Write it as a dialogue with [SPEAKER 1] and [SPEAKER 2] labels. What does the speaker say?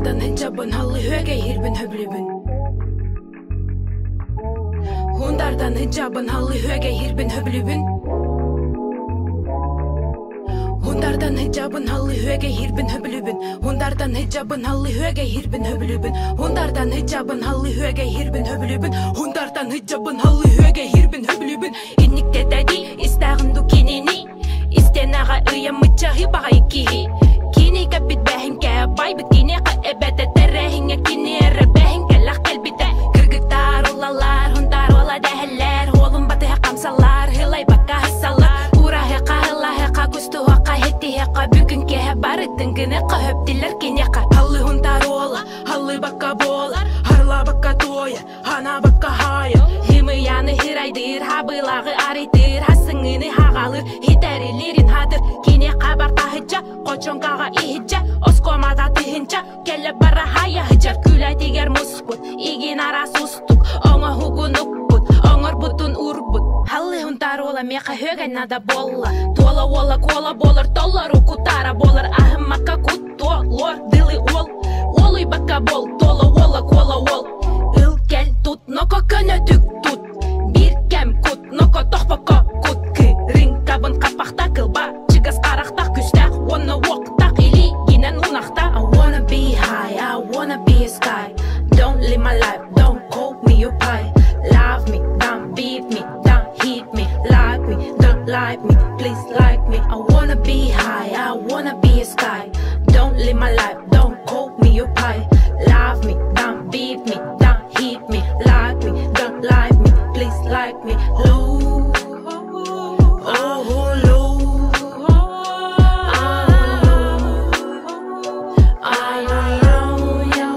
[SPEAKER 1] Хундардан хиджабын халлы хөөгэй хирбин хөблүбүн. Хундардан хиджабын халлы хөөгэй хирбин хөблүбүн. Хундардан хиджабын халлы хөөгэй хирбин хөблүбүн. Хундардан хиджабын халлы хөөгэй хирбин хөблүбүн. Хундардан хиджабын халлы хөөгэй хирбин хөблүбүн. Хундардан хиджабын халлы хөөгэй хирбин хөблүбүн. Инниктетэди истэҕин ду кинини. Истэнаҕа ыйаммыччаһы баҕай киһи. Кини кэппит бэһиҥкэ байбыт киниэхэ эбэтэ тэрэһиҥҥэ кини эрэ бэһиҥкэлэх кэлбитэ. Кыргыттар улалар, хунтаар уола дэһэллэр, уолун батыһа хамсаллар, хылайбакка хасаллар. Ураһыха, хылаһыха, кустуһаха, хиттиһэхэ, бүгүн киэһэ барытын гыныха хөптилэр киниэхэ. Халлы хунтаар уола, халлыбакка буолар, харлаабакка туойар, Ханаабакка хаайа Хымыйаны хырайдыыр, хабылаҕы арыйтыыр, хасыҥыны хаҕалыыр, хитэрилиирин хатыр, кини хабар таһычча, хочоҥкаҕа иһиччэ, оскуомата тыһынча, кэлэ бара хайаһычар, күлэтигэр муспут, игин араас устук, оҥоһугун укпут, оҥорбутун уурбут. Халлыһын таруола миэхэ хөгэ нада буолла, туола уола куола буолар, толору кутара буолар, аһыммакка кут туолуор дылы уол, уолуйбакка буол, туола уола куола уол. Ыл кэл тут, ноко көнөтүк тут, биир кэм кут, ноко тохпокко кут, кырыҥкабын хаппахта кылба, чыгас харахтах күстээх уонна уохтах илиигинэн унахта. I wanna be high, I wanna be a sky. Don't live my life, don't call me your pie. Love me, don't beat me, don't hit me, like me, don't like me, please like me. I wanna be high, I wanna be a sky. Don't live my life, don't call me your pie. Love me, don't beat me, don't hit me, like me, don't like me, please like me. Low, oh low, I know, I know.